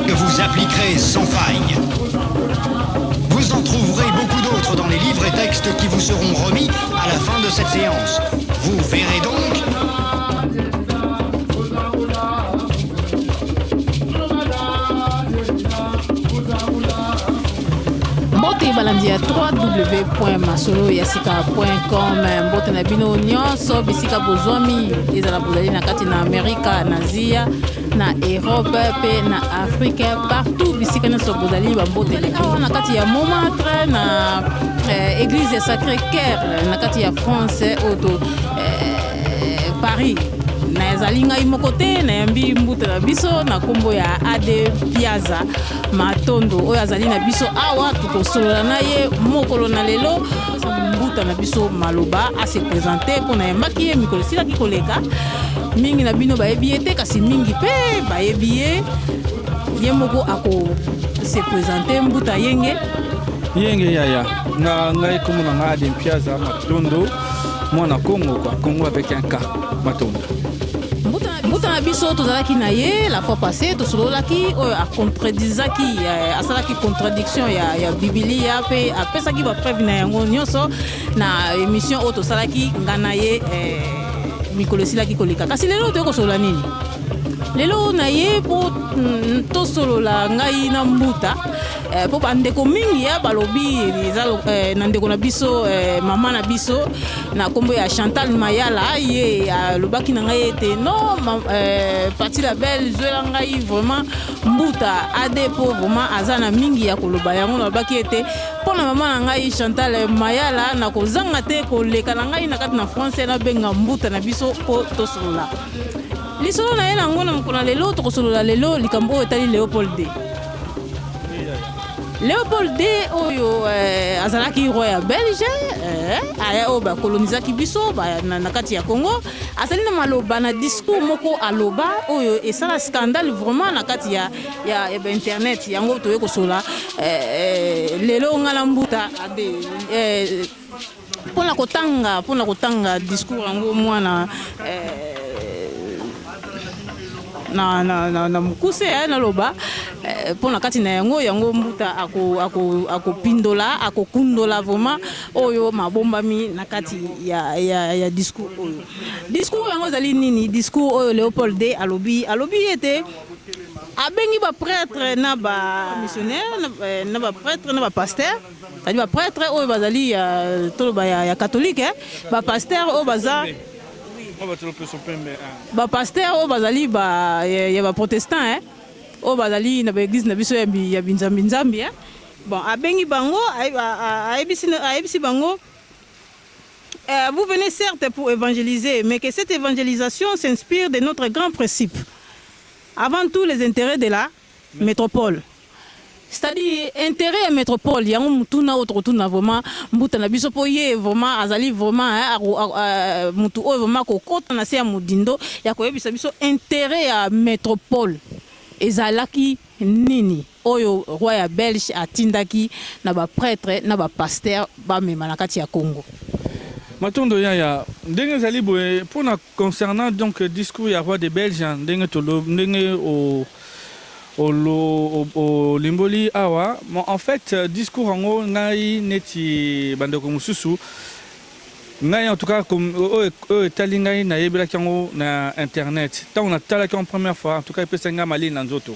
Que vous appliquerez sans faille. Vous en trouverez beaucoup d'autres dans les livres et textes qui vous seront remis à la fin de cette séance. Vous verrez donc Mbote balandi ya www.masoloyasika.com mbote na bino nyonso bisika bozwami ezala bozali na kati na Amerika na Azia na Europe mpe na Afrique partout bisika nyonso bozali bambote na bino na kati ya Montmartre na eh, église ya Sacré Cœur na kati ya France oyo to eh, Paris nazali ngai moko te nayambi mbuta na biso na nkombo ya ad piaza matondo oyo azali na biso awa tokosolola na ye mokolo na lelo mbuta na biso maloba ase présente mpo nayambaki ye mikolo esilaki koleka mingi na bino bayebi ye te kasi mingi mpe bayebi ye ye moko ako se présente mbuta yenge yenge yaya nga ngai kombo na ngai Adem Piaza Matondo mwana Congo quoi Congo avec un K Matondo mbuta na biso tozalaki na ye la fois passée tosololaki oyo acontredisaki eh, asalaki contradiction ya, ya bibilia mpe apesaki bapreuve na yango nyonso na émission oyo tosalaki nga na ye eh, mikolo esilaki koleka kasi lelo toyei kosolola nini lelo na ye mpo mm, tosolola ngai na mbuta eh, mpo bandeko mingi ya balobi eza eh, na ndeko na biso eh, mama na biso na nkombo ya Chantal Mayala ye alobaki na ngai ete non ma, eh, Pati la belle zwela ngai vraiment mbuta ade mpo vraiment aza na mingi ya koloba yango nalobaki ete mpo na mama na ngai Chantal Mayala nakozanga te koleka na ngai na kati na français nabenga mbuta na biso mpo tosolola lisolo na ye na yango na mokolo na lelo tokosolola lelo likambo oyo etali Leopold II Leopold II oyo eh, azalaki roi ya Belge eh, aya oyo bakolonisaki biso ba, na, na kati ya Congo azali na maloba na discours moko aloba oyo esala scandale vraiment na kati ya, ya, ya ba internet yango toye kosolola eh, eh, lelo nga na mbuta ade eh, mpona kotanga mpona kotanga discours yango mwana eh, na, na, na, na mokuse eh, naloba eh, mpo na kati na yango yango mbuta akopindola ako, ako akokundola vraiment oyo mabombami na kati ya, ya, ya discours oyo discours yango ezali nini discours oyo Leopold II alobi alobi ete abengi baprêtre na bamissionnaire na baprêtre na bapasteur c'est-à-dire baprêtre oyo bazali ya toloba ya, ya catholique eh? bapasteur oyo baza bapasteur oyo bazali ba, ya, ya baprotestant eh? oyo bazali na baeglise na biso ya, ya binzambi-nzambi eh? Bon abengi bango ayebisi, ayebisi bango vous venez certes pour évangéliser mais que cette évangélisation s'inspire de notre grand principe avant tout les intérêts de la métropole c'est-à-dire intérêt ya métropole yango mutuna oyo tokotuna vraiment mbuta na biso mpo ye vraiment azali vraiment mutu oyo vraiment kokota na se ya modindo ya koyebisa biso intérêt ya métropole ezalaki nini oyo roi ya Belge atindaki na baprêtre na bapasteur bamema na kati ya Congo. Matondo yaya ndenge ezali boye mpona concernant donc discours ya roi de Belge ndenge tolo ndenge o olimboli awa bon, en fait discours yango ngai neti bandeko mosusu ngai en tout cas oyo etali ngai nayebelaki yango na internet ntango natalaki yango première fois en tout cas epesaki ngai malili na nzoto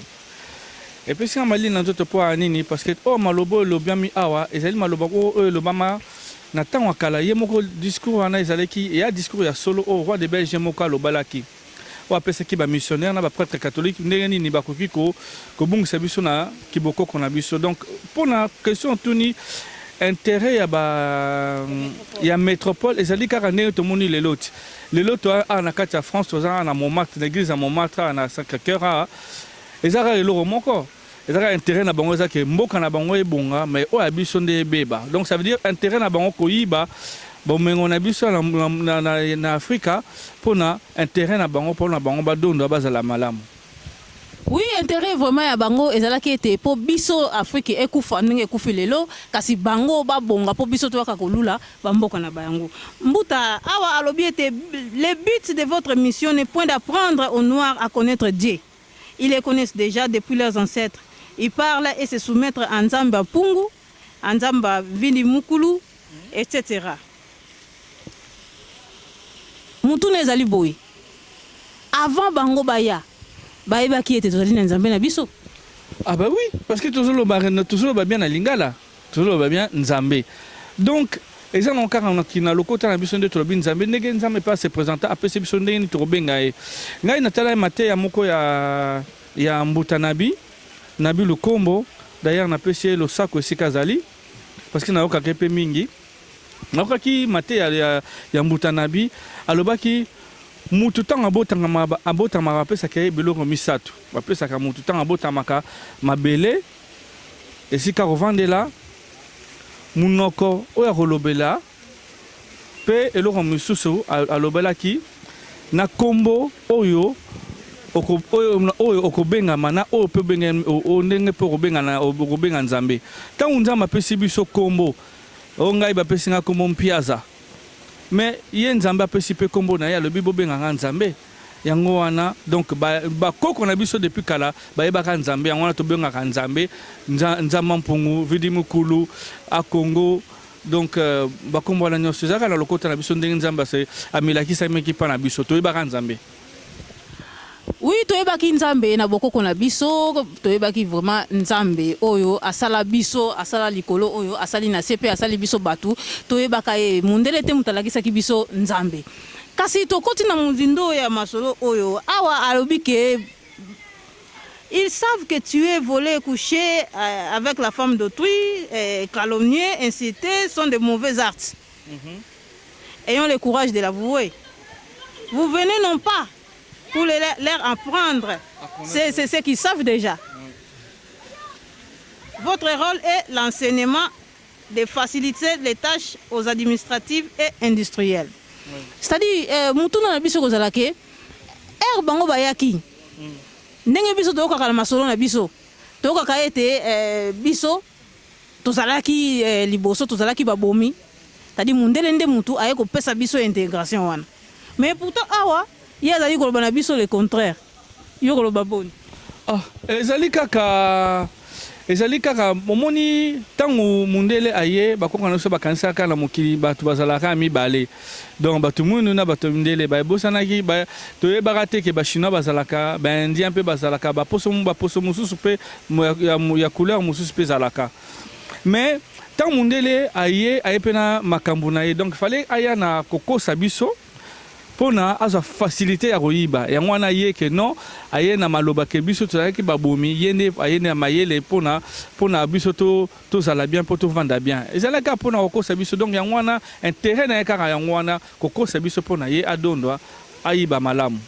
epesi ngai malili na nzoto mpo ya nini parce que oyo maloba oyo elobiami awa ezali maloba oyo elobama na ntango ya kala ye moko discours wana ezalaki eya discours ya solo oyo roi de Belge moko alobalaki oyo apesaki bamissionnaire na baprêtre catholique ndenge nini bakoki kobungisa biso na kibokoko na biso donc mpona question otuni intérêt ya ba ya métropole ezali kaka ndenge tomoni lelo ti lelo to awa na kati ya France toza na Montmartre na église ya Montmartre awa na Sacré-Cœur awa eza kaka eloko moko eza kaka intérêt na bango eza ke mboka na bango ebonga mais oyo ya biso nde ebeba donc ça veut dire intérêt na bango koyiba bomengo na biso na, na, na, na Afrika mpona intérêt na bango mpona bango badondwa bazala malamu. Oui, intérêt vraiment ya bango ezalaki ete mpo biso Afrique ekufa ndenge ekufi lelo, kasi bango babonga mpo biso toyaka kolula bamboka na bango. Mbuta awa alobi ete le but de votre mission n'est point d'apprendre aux Noirs à connaître Dieu. Ils les connaissent déjà depuis leurs ancêtres. Ils parlent et se soumettent à Nzamba Pungu, à Nzamba Vindi Mukulu, etc. Mutuna ezali boye: avant bango baya, bayebaki ete tozali na Nzambe na biso? Ah bah oui, parce que tozoloba bien na lingala, tozoloba bien Nzambe. Donc eza na kaka na lokota na biso nde tolobi Nzambe. Ndenge Nzambe mpe ase présente, apesi biso ndenge nini tokobenga ye. Ngai natala ye mateya moko ya Mbuta Nabi Lukombo. D'ailleurs napesi ye losako esika azali, parce que nayokaka ye mpe mingi. Nayokaki mateya ya Mbuta Nabi, alobaki mutu ntango abotamaka, bapesaka ye biloko misato. Bapesaka mutu ntango abotamaka mabele esika kovandela, munoko oyo akolobela, mpe eloko mosusu alobelaki na nkombo oyo okobengama na oyo mpe ndenge mpe okobenga Nzambe. Ntango Nzambe apesi biso nkombo oyo, ngai bapesi nga nkombo Mpiaza, mais ye Nzambe apesi mpe nkombo na ye, alobi bobenganga Nzambe. Yango wana donc bakoko na biso depuis kala bayebaka Nzambe. Yango wana tobengaka Nzambe Nzamba Mpungu, Vidi Mukulu, Akongo. Donc bakombo wana nyonso ezalaka na lokota na biso, ndenge Nzambe amelakisa meki mpa na biso, toyebaka Nzambe. Oui, toyebaki Nzambe na bokoko na biso. Toyebaki vraiment Nzambe oyo asala biso, asala likolo oyo asali na se mpe asali biso bato. Toyebaka ye. Mundele te moto alakisaki biso Nzambe. Kasi tokoti na mozindo ya masolo oyo. Awa alobi ke ils savent que tuer, voler, coucher avec la femme d'autrui, calomnier, insulter sont de mauvais actes. Ayons le courage de l'avouer. Vous venez non pas pour leur apprendre, c'est ce qu'ils savent déjà. Votre rôle est l'enseignement de faciliter les tâches aux administratives et industrielles. C'est-à-dire, mutuna na biso kozala ke ere bango bayaki, ndenge biso toyokaka na masolo na biso, toyokaka ete biso tozalaki liboso tozalaki babomi, c'est-à-dire mundele nde mutu aye kopesa biso intégration wana. Mais pourtant awa ye azali koloba na biso le contraire. Yo koloba boni? Ah, ezali kaka omoni, ntango mundele aye, bakoko na biso bakanisaka na mokili bato bazalaka ya mibale, donc bato mwindu na bato mindele. Baebosanaki, toyebaka te ke Bachinois bazalaka, Baindien mpe bazalaka, baposo mosusu mpe ya couleur mosusu mpe ezalaka. Mais ntango mundele aye mpe na makambo na ye, donc fallait aya na kokosa biso mpona azwa facilité ya koyiba. Yango wana ye ke non, aye na maloba ke biso tozalaki babomi. Ye nde aye na mayele mpona biso tozala bien, mpo tovanda bien. Ezalaki kaka mpona kokosa biso. Donc yango wana intérêt na ye kaka yango wana, kokosa biso mpona ye adondwa, ayiba malamu.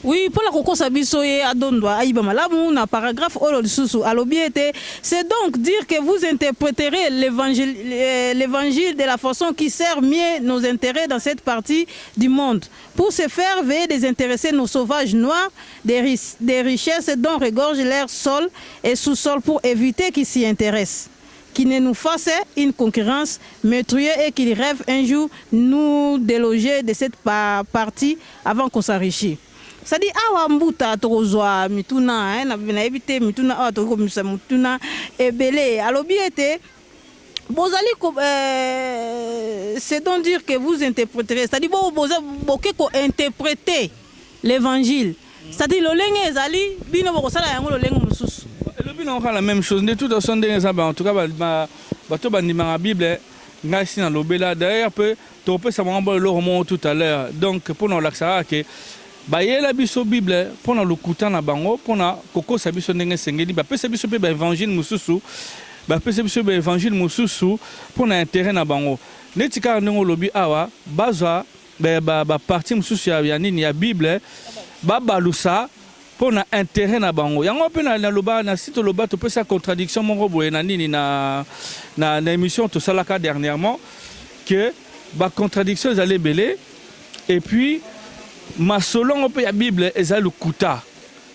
Oui, mpona kokosa biso, ye adondwa, ayiba malamu. Na paragraphe oyo lisusu alobi ete c'est donc dire que vous interpréterez l'évangile de la façon qui sert mieux nos intérêts dans cette partie du monde. Pour ce faire, veillez désintéresser nos sauvages noirs des richesses dont regorge leur sol et sous-sol pour éviter qu'ils s'y intéressent, qu'ils ne nous fassent une concurrence meurtrière et qu'ils rêvent un jour nous déloger de cette partie avant qu'on s'enrichisse. C'est-à-dire awa mbuta tokozwa mituna, nayebi te, mituna awa tokoki komisa mituna ebele. Alobi ete bozali c'est donc dire que vous interpréterez, c'est-à-dire boke kointerpréter l'évangile, c'est-à-dire lolenge ezali bino bokosala yango lolenge mosusu. Elobi nango kaka la même chose nde toute façon ndenge eza. En tout cas bato bandimaka Bible, ngai si nalobela d'ailleurs mpe tokopesa bango bo eloko moko tout à l'heure. Donc mpona kolakisa kaka ke bayela biso Bible mpona lokuta na bango, mpona kokosa biso ndenge esengeli. Bapesa biso mpe baévangile mosusu, bapesa biso baévangile mosusu mpona intérêt na bango. Neti kaka ndenge olobi awa, bazwa bapartie mosusu ya nini ya Bible, babalusa mpo na intérêt na bango. Yango mpe naloba na si toloba, topesa contradiction moko boye na nini na émission tosalaka dernièrement, ke bacontradiction ezali ebele. Et puis masolo yango mpe ya Bible ezali lokuta.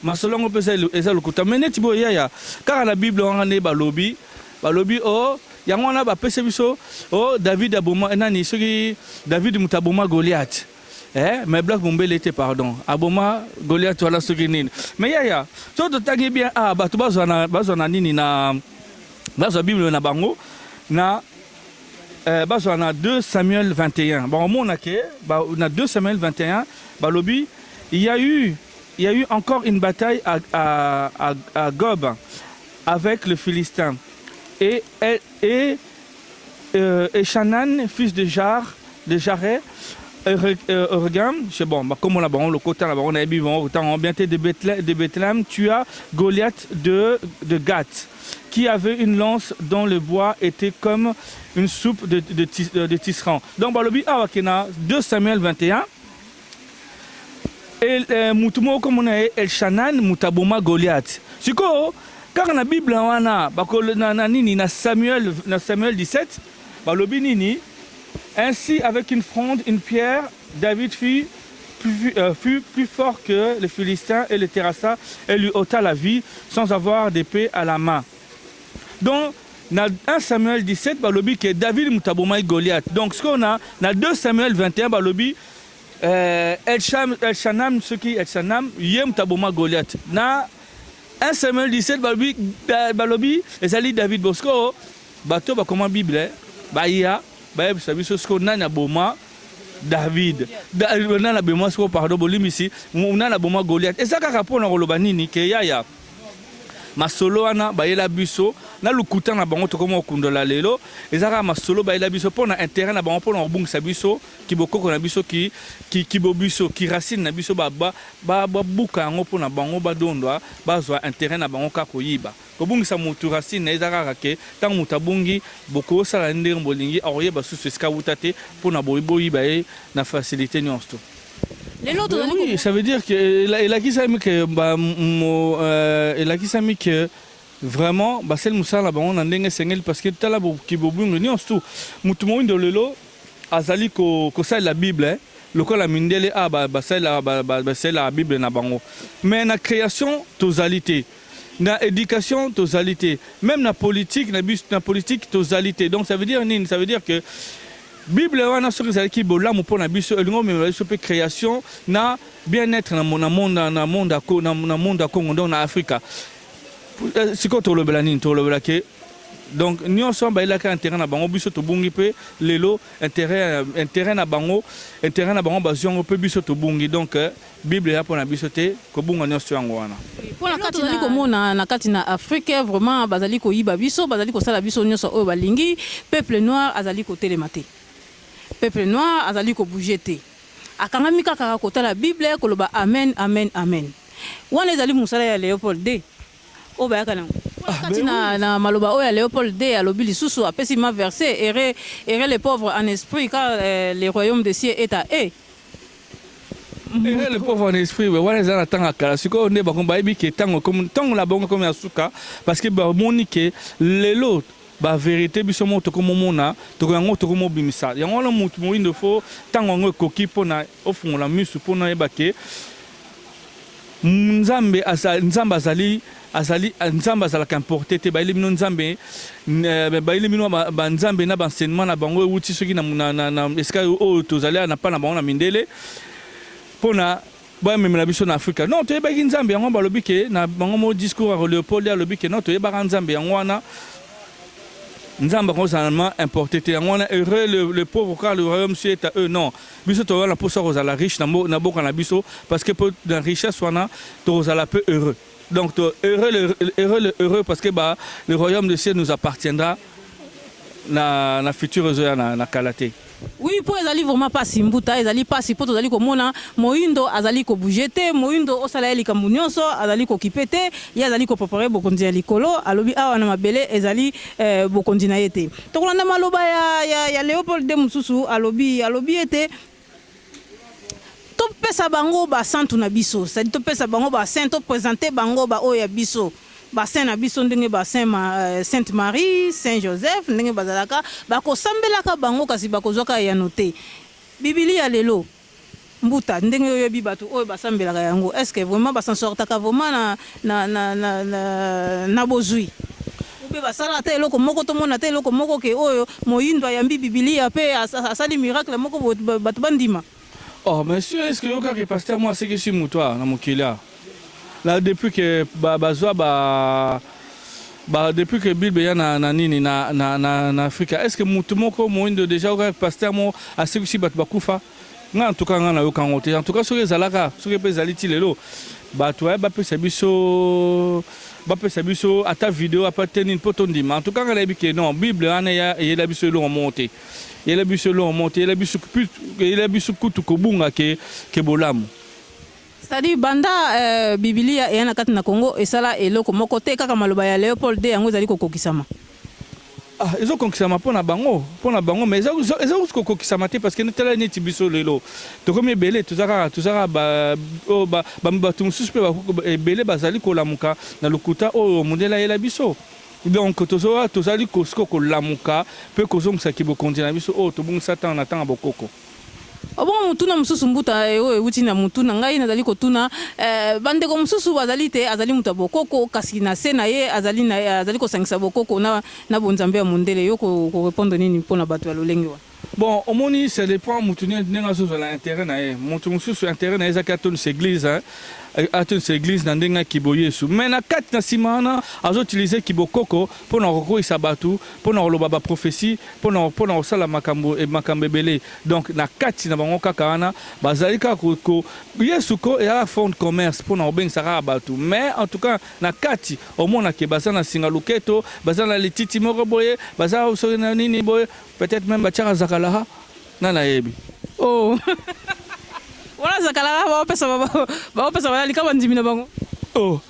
Masolo yango mpe eza lokuta. Mais neti boye yaya, kaka na Bible wana nde balobi, balobi oh yango wana bapesi biso oh David aboma nani, soki David moto aboma Goliath. Eh, mais Black Mombele te pardon. Aboma Goliath wana soki nini. Mais yaya, soki totangi bien ah bato bazwa na bazwa na nini na bazwa Bible na bango na bazwa na 2 Samuel 21. Bon, omona ke ba, na 2 Samuel 21 balobi il y a eu encore une bataille à Gob avec le Philistin. Et Elchanan, fils de Jaré, Orgam, c'est bon, bah, comme on a bon, le côté là, on a bon, autant bien de Bethléem, tua Goliath de Gath, qui avait une lance dont le bois était comme une soupe de tisserand. Donc, balobi, ah, na 2 Samuel 21, et mutu moko komona ye Elchanan moto aboma Goliath. Sikoyo kaka na Bible wana na nini, na Samuel 17, balobi nini? Ainsi, avec une fronde, une pierre, David fut plus fort que les Philistins et le terrassa et lui ôta la vie sans avoir d'épée à la main. Donc na 1 Samuel 17, balobi ke David moto abomaki Goliath. Donc sikoyo na 2 Samuel 21, balobi Elchanam, soki Elchanam ye moto aboma Goliath. Na 1 Samuel 17, balobi ezali David. Bon, sikoyo bato bakoma Bible baya bayebisa biso sikoyo nani aboma David, nani aboma sikoyo, pardon, bolimbisi, nani aboma Goliath. Eza kaka mpona koloba nini? Ke yaya, masolo wana bayela biso na lokuta na bango, tokoma kokundola lelo. Eza kaka masolo bayela biso mpo na intérêt na bango, mpona kobungisa biso kibokoko na biso, kibo biso, kiracine na biso, babuka yango mpo na bango badondwa, bazwa intérêt na bango, kaka koyiba, kobungisa motu racine na ye. Eza kaka ke ntango moto abungi, bokosala ndenge bolingi, akoyeba susu esika wuta te, mpona boyiba ye na facilité nyonso to. Lelo tozali Oui, ça veut dire que elakisami ke vraiment basali mosala na bango na ndenge esengeli, parce que tala kibobungi nyonso tu, motu moyindo lelo azali kosalela Bible lokola mindele a basalelaka Bible na bango. Mais na création tozali te, na éducation tozali te, même na politique, na biso na politique tozali te. Donc ça veut dire nini? Ça veut dire que Bible wana, soki ezalaki bolamu mpo na biso, elingi omemela biso mpe création na bien-être na monde ya Congo, donc na Afrika. Sikoyo tolobela nini? Tolobela ke donc nyonso wana bayelaka intérêt na bango, biso tobungi mpe lelo intérêt na bango, intérêt na bango bazwi yango mpe biso tobungi. Donc Bible eza mpo na biso te, kobunga nyonso yango wana. Mpona kati tozali komona na kati na Afrique, vraiment bazali koyiba biso, bazali kosala biso nyonso oyo balingi. Peuple noir azali kotelema te, peuple noir azali kobouger te, akangami kaka kotala Bible, koloba amen, amen, amen. Wana ezali mosala ya Léopold D oyo bayaka nango. Kati na maloba oyo ya Léopold D, alobi lisusu, apesi ma verset: Heureux, heureux les pauvres en esprit, car le royaume des cieux est à eux. Heureux le pauvre en esprit, wana eza na ntango ya kala. Sikoyo nde bango bayebi ke ntango na bango komi ya suka, parce que bamoni ke lelo bavérité biso moko tokomomona, toko yango tokomobimisa yango wana. Motu moyindo, fo ntango yango ekoki mpona ofungola misu, mpona oyeba ke Nzambe azali Nzambe azalaka importé te. Bayeli bino Nzambe, bayeli bino banzambe na baenseignement na bango ewuti soki na esika oyo tozali na pa na bango na mindele, mpona bamemela biso na Afrika. Non, toyebaki Nzambe yango. Balobi ke na bango mo discours ya Léopold, alobi ke non, toyebaka Nzambe yango wana. Nzambe akozala ma importé te. Yango wana: heureux le pauvre, car le royaume cieux est à eux. Non, biso toza na mposa kozala riche na mboka na biso, parce que po na richesse wana tokozala peu heureux. Donc heureux le heureux, parce que bah, le royaume de ciel nous appartiendra na futur ezoya na kala te. Oui, mpo ezali vraiment mpasi, mbuta, ezali mpasi mpo tozali komona moyindo azali kobouger te. Moyindo osala ye likambo nyonso, azali kokipe te. Ye azali kopréparer bokonzi ya likolo, alobi awa na mabele ezali bokonzi na ye te. Tokolanda maloba ya Léopold de mosusu. Alobi ete topesa bango basantu na biso, c'est-à-dire topesa bango basaint, toprésenter bango baoyo ya biso, basaint na biso, ndenge basaint Sainte Marie, Saint Joseph, ndenge bazalaka, bakosambelaka bango, kasi bakozwaka yano te. Bibili ya lelo. Mbuta, ndenge oyebi bato oyo basambelaka yango, est ce que vraiment ba s'en sortaka vraiment na na na na na na bozui? Ou bien basala ata eloko moko, tomona ata eloko moko ke oyo moyindo ayambi bibilia pe asali miracle moko boye bato bandima? Oh monsieur, est ce que oyokaki pasteur moko asekisi moto awa na mokili awa? Na depuis que ba bazwa ba ba depuis que bible eya na na nini na na na na Afrika, est ce que moto moko moyindo dejà oyokaki pasteur moko asekisi bato bakufa? Nga en tout cas nga nayoka yango te en tout cas soki ezalaka soki pe ezali ti lelo batu eh bapesa biso bapesa biso ata video apa te nini po tondima en tout cas nga nayebi ke non bible wana eya eyela biso eloko moko te eyela biso eloko moko te eyela biso eyela biso kutu kobunga ke ke bolamu. C'est à dire banda euh, bibilia eya na kati na Congo esala eloko moko te kaka maloba ya Leopold II yango ezali kokokisama. Ah ezo kokisama pona bango pona bango mais eza eza kutu kokokisama te parce que tala neti biso lelo tokomi ebele toza kaka toza kaka ba oyo ba bato mosusu pe ebele bazali kolamuka na lokuta oyo mondele ayela biso donc tozo tozali sikoyo kolamuka pe kozongisa kibokonzi na biso oyo tobungisa tango na tango ya bokoko. Obongo motuna mosusu mbuta oyo ewuti na mutu na ngai nazali kotuna eh, bandeko mosusu bazali te azali moto ya bokoko kasi na se na ye azali na azali kosangisa bokoko na na bonzambe ya mondele yo ko ko repondre nini mpo na bato ya lolenge wana? Bon omoni ça depend mutu ndenge azozala interet na ye mutu mosusu interet na ye ezaki atondisa eglise atondisa eglise na ndenge ya kiboyesu mais na kati na sima wana azo utiliser kibokoko pona kokweyisa batu pona koloba ba prophetie pona pona kosala makambo makambo ebele donc na kati na bango kaka wana bazali kaka ko, ko yesu ko ezalaka fond de commerce pona kobengisa kaka batu mais en tout cas na kati omona ke baza na singa luketo baza na lititi moko boye baza soki na nini boye peut-être meme batiaka zakalaha nani ayebi. Oh wana zakalaha baopesa baopesa balalika bandimi na bango. Oh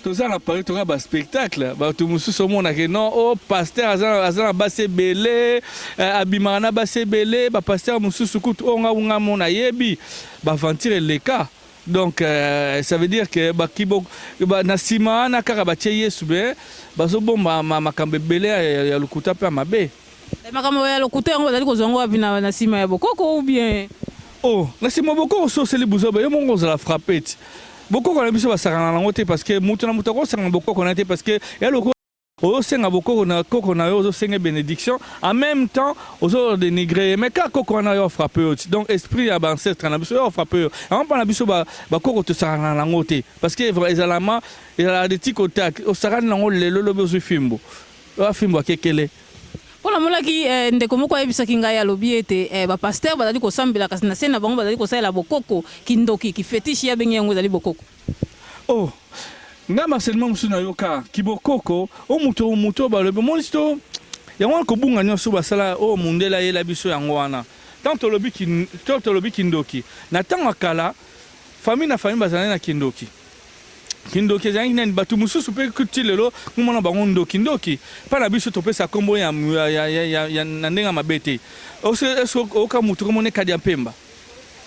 Toza na Paris toka ba spectacle batu mususu omona ke non oh pasteur aza aza na basi ebele eh, abimaka na basi ebele ba pasteur mususu kutu oyo nga nga mona yebi ba aventure eleka donc euh, ça veut dire que ba kibo ba, na sima wana kaka batie Yesu be bazobomba makambo ebele ya, ya, ya lokuta mpe ya mabe. Eh, makambo ya lokuta yango bazali kozwa yango wapi na, na sima ya bokoko ou bien? Oh, na sima bokoko so osali buzoba yo moko ozala frappe ti. Bokoko na biso basakana nango te parce que moto na moto akosakana bokoko na te parce que ya loko ozosenga bokoko na koko na yo ozosenga bénédiction en même temps ozo dénigrer mais kaka koko wana yo frappe yo ti. Donc esprit ya ba ancêtre na biso yo frappe yo. Yango mpo na biso ba bakoko tosakana nango te parce que ezalama ezalaka de tic au tac osakani nango lelo lobi ozwi fimbo. Oyo fimbo ya kekele. Mpo namonaki eh, ndeko moko ayebisaki ngai, alobi ete eh, ba pasteurs bazali kosambela kasi na se na bango bazali kosalela bokoko, kindoki, ki fetiche, ye abengi yango ezali bokoko. Oh, nga marcellement mosusu nayoka kibokoko o moto moto oyo balobi omoni to yango wana kobunga nyonso basala oyo mundele ayela biso yango wana ntango tolobi to tolobi kindoki na ntango ya kala famille na famille bazalaki na kindoki Kindoki ezalaki nani? Batu mususu pe ti lelo komona bango ndoki ndoki. Pa na biso topesa kombo ya, ya, ya, ya, ya na ndenge ya mabe te. Est-ce oyoka mutu kombo ne Kadia Mpemba?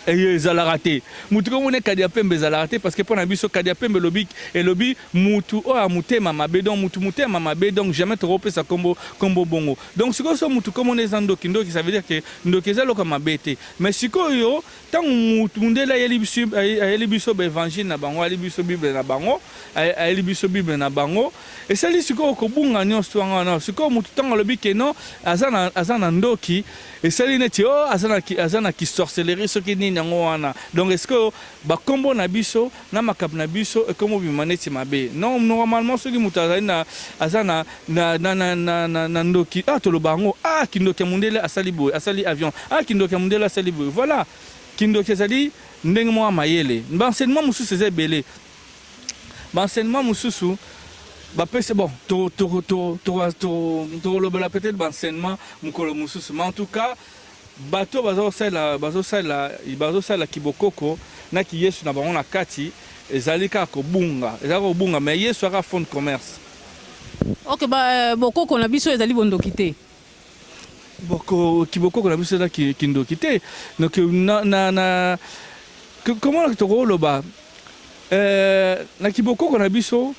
Eye ezalaka te. Mutu kombo ne Kadia Mpemba ezalaka te parce que pona biso Kadia Mpemba elobi elobi mutu oyo ya mutema mabe donc mutu mutema mabe donc jamais tokopesa kombo kombo bongo. Donc sikoyo so mutu kombo ne eza ndoki ndoki ça veut dire que ndoki eza eloko ya mabe te. Mais sikoyo Tango mutu mundele ayeli biso ayeli biso ba evangile na bango ayeli biso bible na bango ayeli biso bible na bango esali sikoyo kobunga nionso wana wana sikoyo mutu tango alobi ke non aza na aza na ndoki esali neti oh aza na aza na ki sorcellerie soki nini yango wana donc sikoyo ba kombo na biso na makambo na biso ekomi obima neti mabe non normalement soki mutu azali na aza na na na na na na, na ndoki ah toloba yango ah kindoki ya mundele asali boye asali avion ah kindoki ya mundele asali boye voilà kindoki ezali ndenge moko ya mayele ba enseignement mosusu eza ebele ba enseignement mosusu bapesi bon tokolobela peut-être ba enseignement mokolo mosusu mais en tout cas bato bazosalela bazosalela bazosalela kibokoko na kiyesu na bango na kati ezali kaka kobunga ezali kobunga mais yesu aka fond de commerce. Ok ba bokoko na biso ezali bondoki te. Boko kibokoko na biso eza kindoki te donc na na na comment tokoloba euh, na kibokoko na biso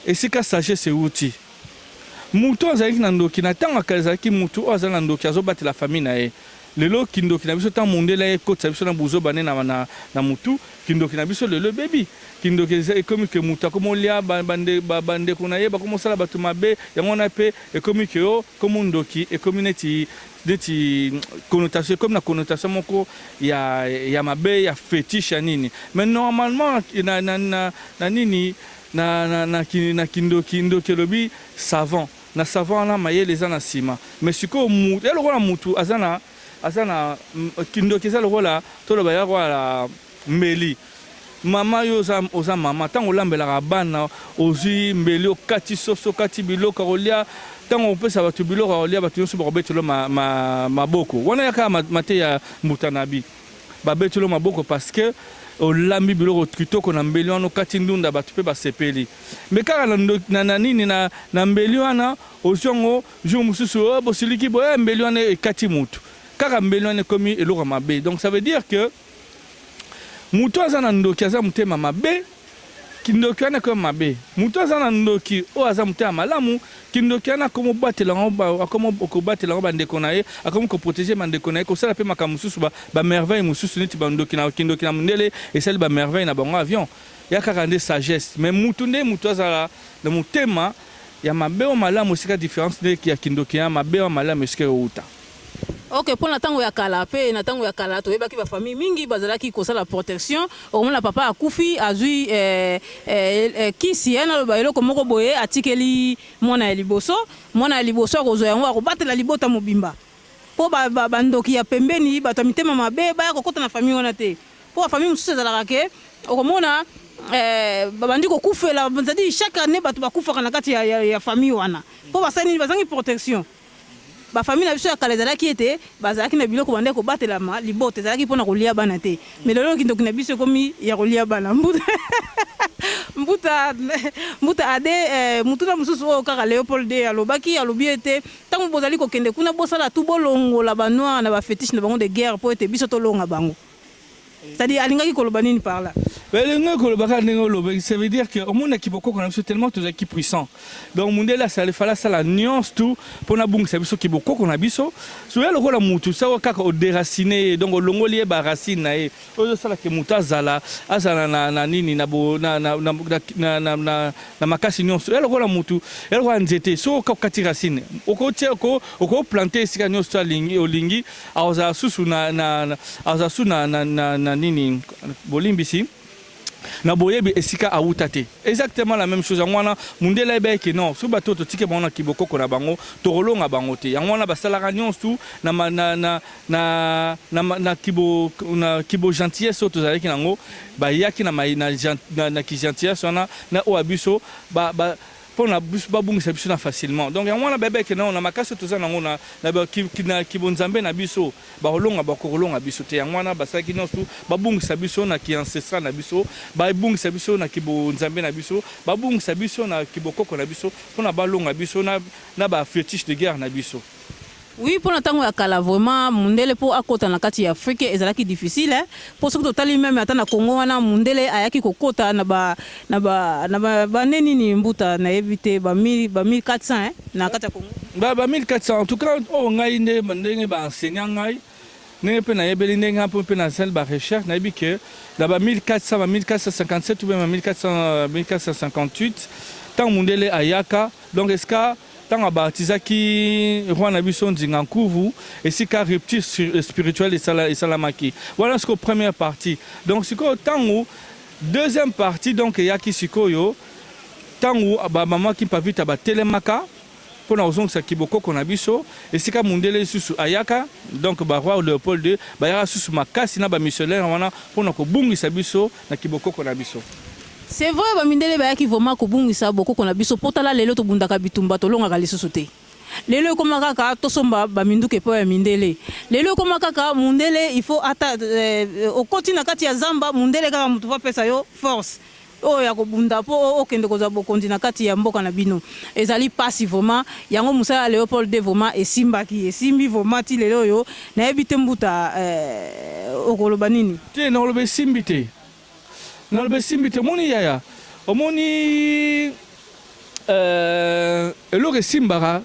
esika sagesse euti mutu azalaki na ndoki na ntango ya kala ezalaki mutu oyo aza na ndoki azobatela famille na ye. Lelo kindoki na biso tango mundele aye kotisa biso na buzoba ne na na na mutu, kindoki na biso lelo ebebi. Kindoki eza ekomi que mutu akomi olia ba ba ba ndeko na ye bakomi osala batu mabe, yango wana pe ekomi que oh kombo ndoki ekomi neti neti connotation ekomi na connotation moko ya ya mabe ya fetiche ya nini. Mais normalement na na na na nini na na na na kindoki, ndoki elobi savant. Na savant wana mayele eza na sima mais sikoyo mutu eza lokola mutu aza na aza na kindoki eza lokola toloba eza lokola mbeli mama yo oza oza mama tango olambelaka bana ozui mbeli okati soso okati biloko ya kolia tango okopesa batu biloko ya kolia batu nionso bakobetela yo ma ma maboko wana eza kaka mateya ya mbuta nabi. Babeteli yo maboko parce que olambi biloko kitoko na mbeli wana okati ndunda batu pe basepeli mais kaka na na nini na na mbeli wana ozwi yango jour mosusu oh bosiliki boye eh mbeli wana ekati mutu kaka mbeli wana ekomi eloko ya mabe donc ça veut dire que mutu aza na ndoki aza motema mabe. Kindoki wana ekomi mabe. Mutu aza na ndoki oyo aza motema malamu, kindoki wana akomi obatela yango, akomi kobatela yango ba ndeko na ye, akomi ko proteger ba ndeko na ye, kosala pe makambo mosusu ba ba merveilles mosusu neti ba ndoki na kindoki na mundele esali ba merveilles na bango avion. Ya kaka nde sagesse mais mutu nde mutu azala na motema ya mabe o malamu esika difference nde ya kindoki ya mabe o malamu esika ewuta. Ok pona tango ya kala pe na tango ya kala toyebaki ba famille mingi bazalaki kosala protection okomona papa akufi azui kisi naloba eloko moko boye atikeli mwana ya liboso mwana ya liboso akozua yango akobatela libota mobimba po ba ndoki ya pembeni bato ya mitema mabe baya kokota na famille wana te po ba famille mosusu ezalaka ke okomona babandi kokufela c'est à dire chaque annee bato bakufaka na kati ya famille wana po basali nini bazangi protection. Ba famille na biso ya kala ezalaki ete bazalaki na biloko bandaki kobatelama libota ezalaki pona kolia bana te mais lelo kindoki na biso ekomi ya kolia bana mbuta mbuta mbuta ade eh, mutuna mosusu oyo kaka Leopold ii alobaki alobi ete tango bozali kokende kuna bosala tout bolongola ba noir na ba fetiche na bango de guerre po ete biso tolonga bango. C'est à dire alingaki koloba nini par là? Elingaki koloba kaka ndenge olobaki, ça veut dire que omonaki bokoko na biso tellement tozalaki puissant. Donc mundele asala fallait asala nionso tout pona abungisa biso kibokoko na biso. Soya lokola mutu sawa kaka o deraciner ye donc olongoli ye ba racines na ye. Oyo ezosala ke mutu azala azala na na nini na bo na na na na na na na makasi nionso. Eya lokola mutu, eya lokola nzete soki okati racine okotia oko oko planter esika nionso olingi olingi Akozala susu na, na, akozala susu na, na, na, na nini, bolimbisi, na boyebi esika awuta te. Exactement la meme chose. Yango wana mundele ayebaki ke non, soki bato oyo totiki bango na kibokoko na bango, tokolonga bango te. Yango wana basalaka nionso tout na, na, na, na, na, na kibo, na kibo gentillesse oyo tozalaki na yango, bayaki na, na, na, na ki gentillesse wana na oyo ya biso, ba, ba, pona biso babungisa biso na facilement donc yango wana bayebaki ke non na makasi oyo toza nango na na kibonzambe na biso bakolonga bakokolonga biso te yango wana basalaki nionso babungisa biso na ki ancestral na biso babungisa biso na kibonzambe na biso babungisa biso na kibokoko na biso pona balonga biso na na ba fetiche de guerre na biso. Oui pona tango ya kala vraiment mundele po akota na kati ya Afrique ezalaki difficile po soki totali meme ata na Congo wana mundele ayaki kokota na ba na ba na ba ba annee nini mbuta nayebi te ba 1400 hein na kati ya Congo. Ba ba 1400 en tout cas oyo ngai nde ndenge ba enseignant ngai ndenge pe nayebeli ndenge ngai pe nasali ba recherche nayebi que na ba 1400 ba 1457 ou bien ba 1400 1458 tango mundele ayaka donc esika Tango a baptizaki roi na biso Nzinga Nkuvu, esika rupture spirituelle esalamaki. Wana sikoyo première partie. Donc sikoyo tango deuxième partie donc eyaki sikoyo tango ba maman Kimpa Vita batelemaka pona kozongisa kibokoko na biso, esika mundele lisusu ayaka, donc ba roi Leopold ii bayaka lisusu makasi na ba missionnaires wana pona kobungisa biso na kibokoko na biso. C'est vrai ba mindele bayaki vraiment kobungisa bokoko na biso po tala lelo tobundaka bitumba tolongaka lisusu te lelo ekoma kaka tosomba ba minduki epai ya mindele lelo ekoma kaka mundele il faut ata okoti na kati ya zamba mundele kaka mutu faut apesa yo force oyo ya kobunda po okende kozwa bokonzi na kati ya mboka na bino ezali pasi vraiment yango musala ya Leopold ii vraiment esimbaki esimbi vraiment ti lelo oyo nayebi te mbuta okoloba nini? Te nakoloba esimbi te. Naloba esimbi te omoni yaya omoni euh, eloko esimbaka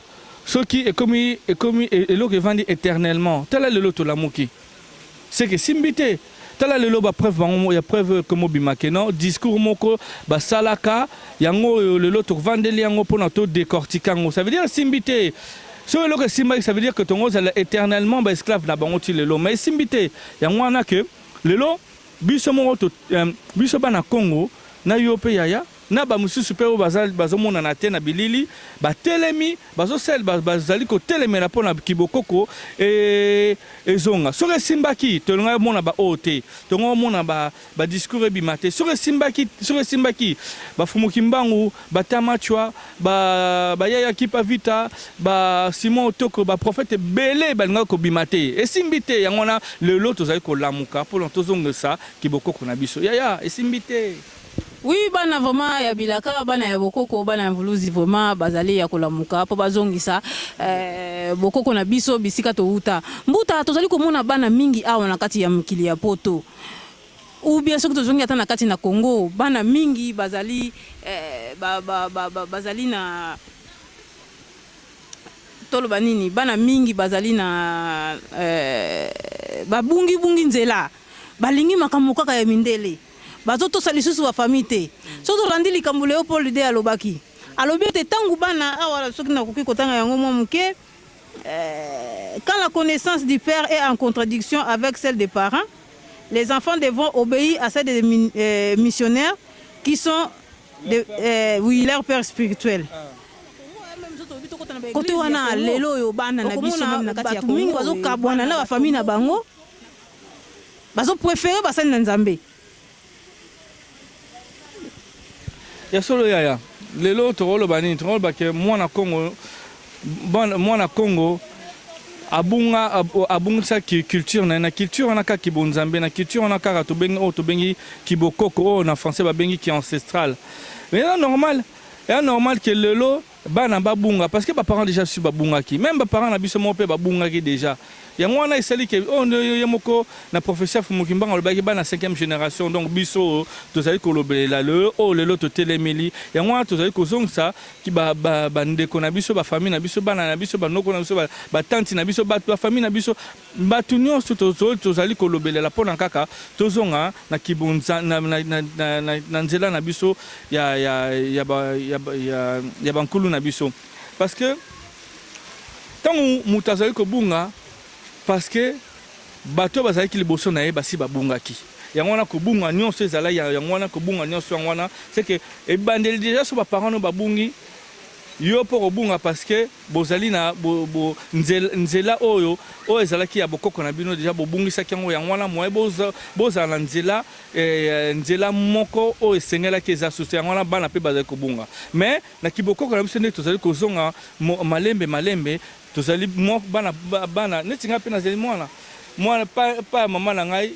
Soki ekomi ekomi eloko evandi eternellement tala lelo tolamuki c'est que esimbi te tala lelo ba preuve bango ya preuve oyo ekomi obima ke non discours moko basalaka yango oyo lelo tovandeli yango pona to decortiquer yango ça veut dire esimbi te soki eloko esimbaki ça veut dire que tongo ozala eternellement ba esclave na bango ti lelo mais esimbi te yango wana que lelo biso moko to biso bana Congo na yo pe yaya Na ba mosusu pe oyo baza bazomonana te na bilili, batelemi, bazosal bazali kotelemela mpo na kibokoko e ezonga. Soki esimbaki, tolingaki komona ba oyo te. Tolingaki komona ba ba discours ebima te. Soki esimbaki, soki esimbaki, ba Fumu Kimbangu, ba Tamachwa, ba ba Yaya Kipa Vita, ba Simon Otoko, ba prophètes ebele balingaki kobima te. Esimbi te, yango wana lelo tozali kolamuka mpo na tozongisa kibokoko na biso. Yaya, esimbi te. Oui bana vraiment ya bilaka bana ya bokoko bana ya mvuluzi vraiment bazali ya kolamuka po bazongisa eh, bokoko na biso bisika towuta. Mbuta tozali komona bana mingi awa na kati ya mokili ya poto ou bien soki tozongi ata na kati na Congo bana mingi bazali eh, ba, ba, ba, ba, bazali na toloba nini bana mingi bazali na eh, babungi bungi nzela balingi makambo kaka ya mindele. Bazo tosa lisusu ba famille te. Soki tolandi likambo Leopold ii alobaki, alobi ete tango bana, awa soki nakoki kotanga yango mwa moke, Quand la connaissance du père est en contradiction avec celle des parents, les enfants devront obeir à celle des missionnaires qui sont de, oui, leur père spirituel. Kote wana lelo oyo bana na biso meme na kati ya Congo mingi bazokabwana na ba famille na bango. Bazo prefere basali na Nzambe. Ya solo yaya, lelo tokoloba nini? Tokoloba ke mwana Congo, mwana Congo abunga abungisa culture na ye, na culture wana kaka kibonzambe, na culture wana kaka tobengi oyo tobengi kibokoko, oyo na français babengi ki ancestral. Mais eza normal, eza normal ke lelo Bana ba bunga parce que ba parents dejà si ba bungaki meme ba parents na biso moko pe ba bungaki dejà yango wana esali ke oyo nde ye moko na prophetie ya Fumu Kimbangu alobaki bana cinquième generation donc biso oyo tozali kolobelela lelo oyo lelo totelemeli yango wana tozali kozongisa ki ba ba ba ndeko na biso ba famille na biso bana na biso ba noko na biso ba ba tanti na biso batu ba famille na biso Bato nyonso tozali kolobelela mpo na kaka tozonga na kibonza na, na, na, na, na, na nzela na biso ya, ya, ya, ba, ya, ya, ya bankulu na biso parce que ntango moto azali kobunga parce que bato oyo bazalaki liboso na ye basi babungaki yango wana kobunga nyonso ezalaki yango wana kobunga nyonso yango wana c'est que ebandeli deja so baparent no babungi yo mpo kobunga parce que Bozali na bo, bo, nzela, nzela oyo, oyo ezalaki ya bokoko na bino, deja bobungisaki yango, yango wana moyen boza, bozala na nzela, eh, nzela moko oyo esengelaki eza susu te, yango wana bana pe bazali kobunga. Mais na kibokoko na biso nde tozali kozonga mo, malembe malembe, tozali mwa, bana, bana, neti ngai pe nazali mwana, mwana pa, pa ya mama na ngai,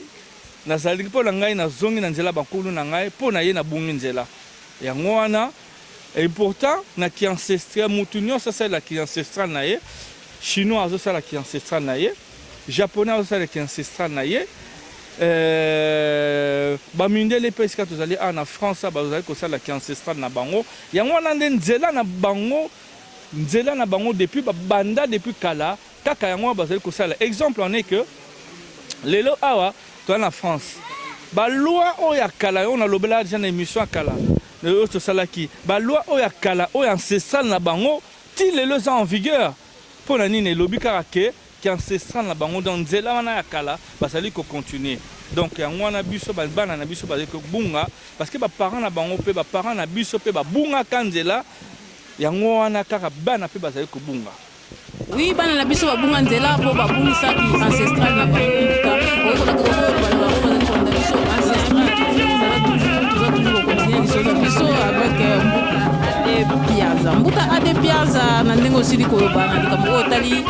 nazali, po na ngai nazongi na nzela ya bankulu na ngai, po na ye nabungi nzela. Yango wana. Et pourtant na ki ancestral mutu nionso asalela ki ancestral na ye, chinois azosala ki ancestral na ye, japonais azosala ki ancestral na ye, euh, ba mindele pe esika tozali awa na France awa bazali kosala ki ancestral na bango. Yango wana nde nzela na bango, nzela na bango depuis ba banda depuis kala kaka yango wana bazali kosala. Exemple en est que lelo awa toza na France, ba loi oyo ya kala oyo nalobelaka dejà na emission ya kala oyo tosalaki, ba loi oyo ya kala oyo ancestral na bango ti lelo eza en vigueur. Pona nini? Elobi kaka que ki ancestral na bango donc nzela wana ya kala bazali ko continuer. Donc yango wana biso ba bana na biso bazali kobunga parce que ba parents na bango pe ba parents na biso pe babungaka nzela, yango wana kaka bana pe bazali kobunga. Oui, bana na biso babunga nzela po babungisaki ancestral na bango mbuta. Oyekolaka koloba na bango bazali kolanda biso ancestral. Toza toujours, toza toujours kocontinue lisolo na biso avec euh, Mbuta Ade Piazza. Mbuta Ade Piazza na ndenge osili koloba na likambo oyo etali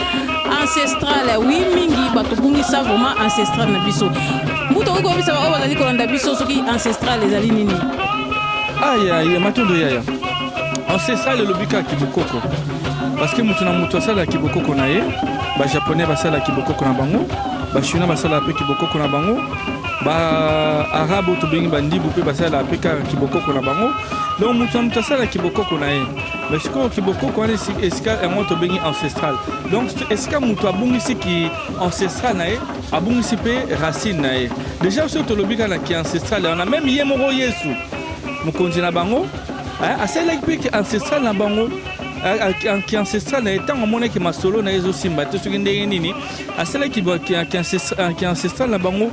ancestral. Oui, mingi bato bungisa vraiment ancestral na biso. Mbuta, okoki koyebisa baoyo bazali kolanda biso soki ancestral ezali nini? Aya, ya matondo yaya. Ancestral elobi kaka kibokoko parce que moto na moto asalaka kibokoko na ye. Ba japonais basalaka kibokoko na bango, ba chinois basalaka mpe kibokoko na bango, ba arabe oyo tobengi bandibu mpe basalaka mpe kaka kibokoko na bango. Donc moto na moto asalaki bokoko na ye, mais sikoyo kibokoko wana esika yango tobengi ancestral. Donc esika moto abungisi ki ancestral na ye, abungisi mpe racine na ye. Déjà soki tolobi kaka na ki ancestral wana, même ye moko Yesu, mokonzi na bango, asalelaki mpe ki ancestral na bango, ki ancestral na ye. Ntango amonaki masolo na ye ezosimba te, soki ndenge nini asalaki ki ancestral na bango.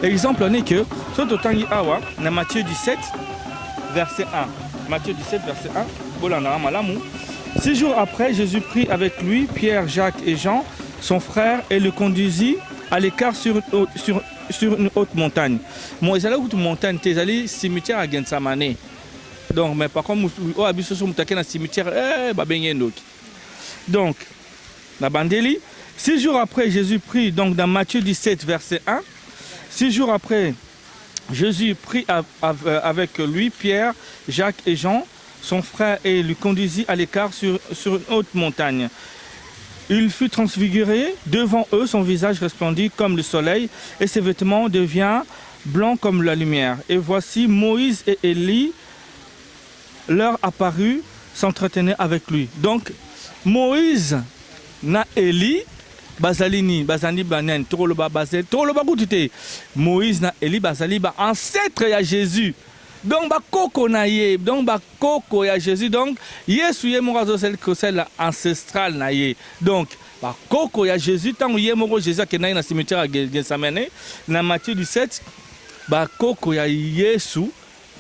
Exemple ani ke soki totangi awa na Matthieu 17 verset 1, Matthieu 17 verset 1, bolandaka malamu: 6 jours après, Jésus prit avec lui Pierre, Jacques et Jean, son frère, et le conduisit à l'écart sur une haute montagne. Bon, ezali kutu montagne te, ezali cimetière ya Gethsemane. Donc, mais par contre, oyo biso so moto ake na cimetière, babengi ye ndoki. Donc na bandeli, 6 jours après, Jésus prit, donc dans Matthieu 17 verset 1, 6 jours après, Jésus prit avec lui Pierre, Jacques et Jean, son frère, et le conduisit à l'écart sur une haute montagne. Il fut transfiguré devant eux, son visage resplendit comme le soleil, et ses vêtements devinrent blancs comme la lumière. Et voici Moïse et Élie leur apparut, s'entretenaient avec lui. Donc, Moïse na Élie bazali nini? Bazali banani? Tokoloba bazali, tokoloba kutu te. Moïse na Élie bazali baancêtre ya Jésus, donc bakoko na ye, donc bakoko ya Jésus. Donc Yesu ye moko azosali kosalela ancestral na ye, donc bakoko ya Jésus. Ntango ye moko Jésus akendaki na cimetière ya Gethsemane, na Matthieu 17, bakoko ya Yesu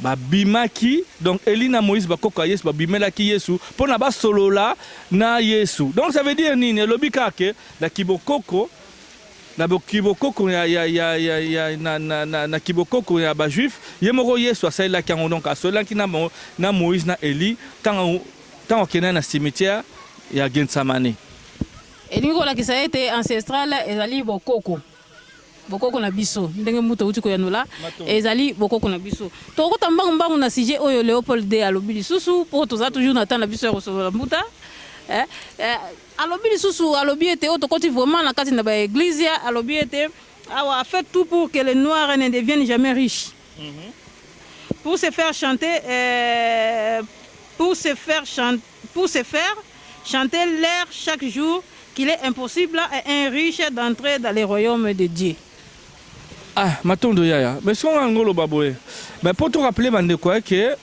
babimaki. Donc Élie na Moïse, bakoko ya Yesu, babimelaki Yesu mpo na basolola na Yesu. Donc ça veut dire nini? Elobi kaka ke na kibokoko, na kibokoko ya, na kibokoko ya bajuif, ye moko Yesu asalelaki yango. Donc asololaki na Moïse na Élie ntango akendaki na cimetière ya Gethsemane. Elingi kolakisa ete ancestral ezali bokoko, bokoko na biso. Ndenge mutu auti koyanola, ezali bokoko na biso. Tokokota mbangu mbangu na sujet oyo Léopold II alobi lisusu, mpo toza toujours na temps na biso ya kosolola. Mbuta, alobi lisusu, alobi ete oyo tokoti vraiment na kati na baeglise. Alobi ete awa: "Faites tout pour que les Noirs ne deviennent jamais riches pour se faire chanter pour se faire chanter l'air chaque jour qu'il est impossible à un riche d'entrer dans le royaume de Dieu." Ah, matondo yaya. Mais soki nga ngoloba boye, mais mpo torappeler bandeko ke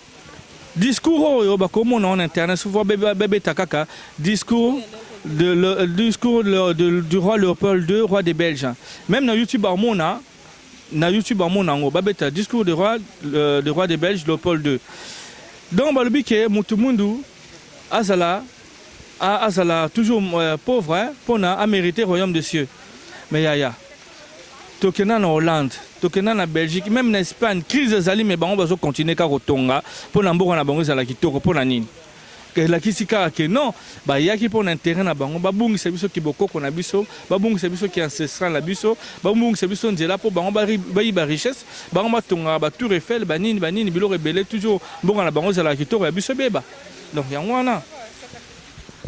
discours oyo bakomona en internet souvent, babeta kaka discours de le discours du roi Léopold II, roi des Belges. Même na YouTube bamona, na YouTube bamona yango, babeta discours de roi des Belges Léopold II. Donc balobi ke motu mundu azala toujours pauvre, hein, mpona amériter royaume des cieux. Mais yaya, tokenda na Hollande, tokenda na Belgique, même na Espagne, crise ezali, mais bango bazocontinuer kaka kotonga mpo na mboka na bango ezala kitoko. Mpo na nini? Elakisi kaka ke non, bayaki mpo na intérêt na bango, babungisa biso kibokoko na biso, babungisa biso ki ancestral na biso, babungisa biso nzela mpo bango bayiba richesse. Bango batongaka batour Eiffel, banini banini, biloko ebele. Toujours mboka na bango ezalaka kitoko, ya biso beba. Donc yango wana.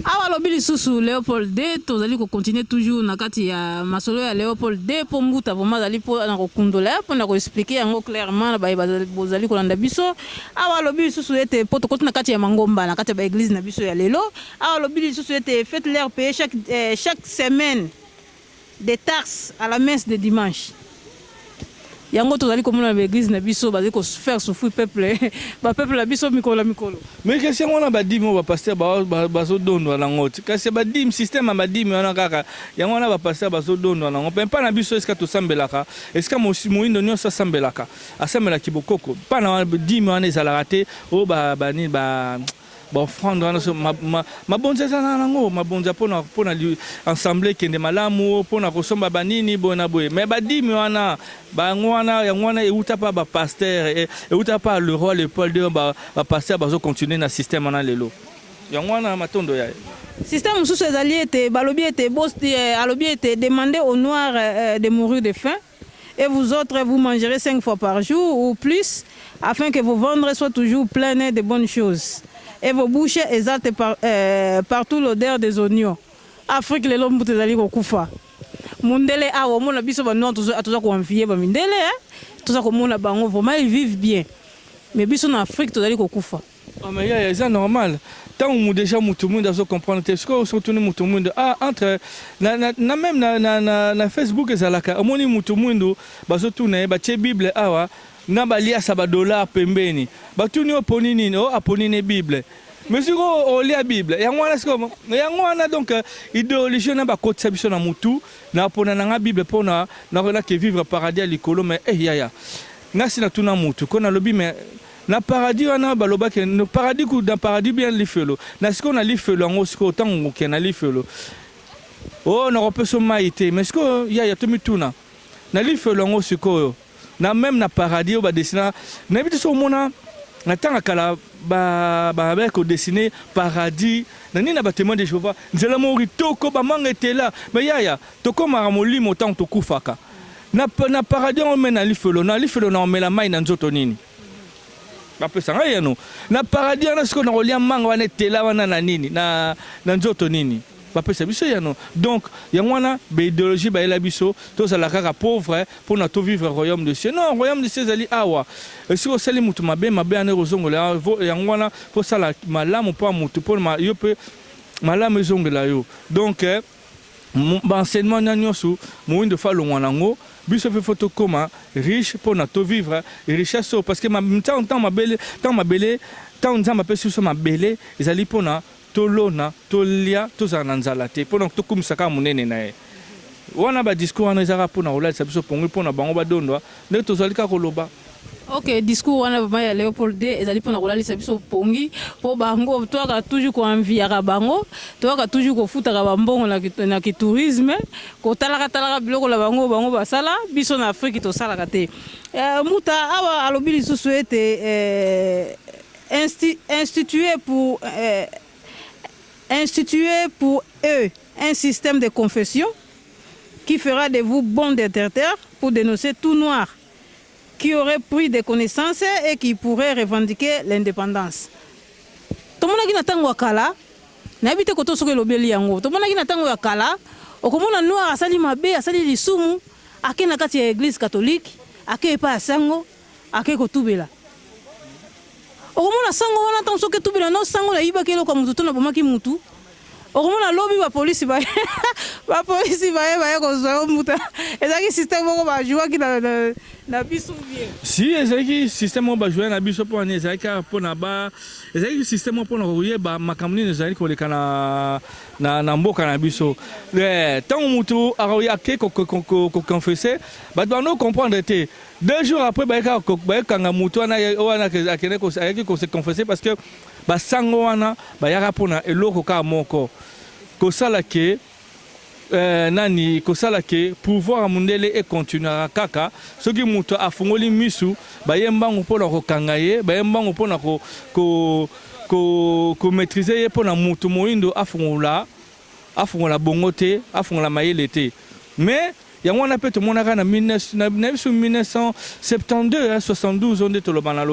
Awa alobi lisusu Léopold II, tozali kocontinuer toujours na kati ya masolo ya Léopold II, mpo mbuta vraiment azali mpo na kokundola, mpo na koexpliquer yango clairement na baye bozali kolanda biso. Awa alobi lisusu ete, mpo tokoti na kati ya mangomba, na kati ya baeglise na biso ya lelo, awa alobi lisusu ete: "Faites leur payer chaque semaine des taxes à la messe de dimanche." Yango tozali komona na baeglise na biso, bazali kofaire souffrir peuple, bapeuple na biso mikolo na mikolo. Mais kasi yango wana, badîme oyo bapasteur bazodondwa nango ti. Kasi badîme, système ya badîme wana kaka yango wana bapasteur bazodondwa nango. Mpe mpa na biso, esika tosambelaka, esika moyindo nyonso asambelaka, asambelaki bokoko, mpa na dîme wana ezalaka te. Oyo banini, baoffrande wana, mabonzi eza na nango, mabonzi mpona ensemble ekende malamu, mpona kosomba banini, boye na boye. Mais badîme wana, bango wana, yango wana euta mpa bapasteur, euta mpa le roi Léopold II. Bapasteur bazocontinuer na système wana lelo. Yango wana, matondo ya. Système mosusu ezali ete balobi ete, alobi ete: "Demandez aux Noirs de mourir de faim et vous autres, vous mangerez cinq fois par jour ou plus, afin que vos ventres soient toujours pleins de bonnes choses et vos bouches exaltent partout l'odeur des oignons." Afrique lelo, mbuta, ezali kokufa. Mundele awa omona biso banoir toza koenvier bamindele, toza komona bango vraiment, ils vivent bien. Mais biso na Afrique tozali kokufa. Oh, mais yaya, eza normal. Ntango déjà moto mwindo azo comprendre te, sikoyo soki otuni moto mwindo, ah, entre na même na Facebook ezalaka, omoni moto mwindo bazotuna ye, batie Bible awa na baliasa badollar pembeni, batuni oyo poni nini, o aponi ne Bible. Mais sikoyo olia Bible yango wana, sikoyo yango wana. Donc idéologie na bakotisa biso na mutu, na mpona na nga Bible mpona nake vivre paradis ya likolo. Mais eh, yaya, nga si natuna mutu ko nalobi, mais na paradis wana balobaki paradis ku na paradis bien lifelo na sikoyo na lifelo yango, sikoyo ntango okende na lifelo oyo nakopesa mai te. Mais sikoyo, yaya, tomituna na lifelo yango sikoyo na même na paradis oyo badessina, nayebi te. So omona na ntango ya kala babaya kodessiner paradis na nini na batémoin de Jéhovah, nzela moko kitoko, bamanga etela. Mais yaya, tokomaka molimo ntango tokufaka na paradis yango, me na lifelo, na lifelo na omela mai na nzoto nini? Bapesa ngai yano na paradis wana, sikoyo nakolia manga wana etela wana na nini, na nzoto nini? Bapesa biso yano. Donc yango wana baidéologie bayela biso, tozala kaka pauvre mpona tovivre royaume de cieux. Non, royaume de cieux ezali awa. Esika osali motu mabe, mabe wana ekozongola. Yango wana mposala malamu mpo ya motu, mpo yo mpe malamu ezongela yo. Donc baenseignement na nyonso moyindo fa alongwa nango. Biso mpe faut tokóma riche mpona tovivre richesse oyo, parce que ntango mabele, ntango mabele, ntango Nzambe apesi biso mabele, ezali mpona tolona, tolia, tozala na nzala te, mpona tokumisa kaka monene na ye. Wana badiscours wana ezaka mpona kolalisa biso pongi, mpona bango badondwa ndenge tozali kaka koloba. Ok, discours wana vraiment ya Léopold D ezali mpona kolalisa biso pongi, mpo bango toyaka toujours koenviaka bango, toyaka toujours kofutaka bambongo na kitourisme, kotalaka talaka biloko na bango, bango basala, biso na Afrique tosalaka te. Muta awa alobi lisusu ete instituer pour eux un système de confession qui fera de vous bons déserteurs pour dénoncer tout noir qui aurait pris des connaissances et qui pourrait revendiquer l'indépendance. Tomonaki na ntango ya kala, nayebi te koto soki elobeli yango, tomonaki na ntango ya kala, okomona noir asali mabe, asali lisumu, ake na kati ya église catholique, ake epai ya sango, ake kotubela. Okomona sango wana, ntango soki etubela no sango, nayibaki eloko ya mutu to nabomaki mutu, okomona lobi bapolisi baye kozwa yo. Muta, ezalaki système moko bajouaki na biso bien? Si, ezalaki système moko bajouaki na biso. Mpo wana ezalaki kaka mpona ba, ezalaki système moko mpona koyeba makambo nini ezali koleka na mboka na biso. Ntango mutu ake koconfesser, bato bando comprendre te. 2 jours après, bayekanga mutu wana, wana akende ayaki kose confesser, parce que basango wana bayaka mpona eloko kaka moko, kosala ke nani, kosala ke pouvoir ya mondele ekontinuaka kaka. Soki moto afungoli misu, baye mbangu mpona kokanga ye, baye mbangu mpona komaîtriser ye, mpona motu moyindo afungola bongo te, afungola mayele te. Mais yango wana mpe tomonaka na biso 1972, 72 oyo nde toloba na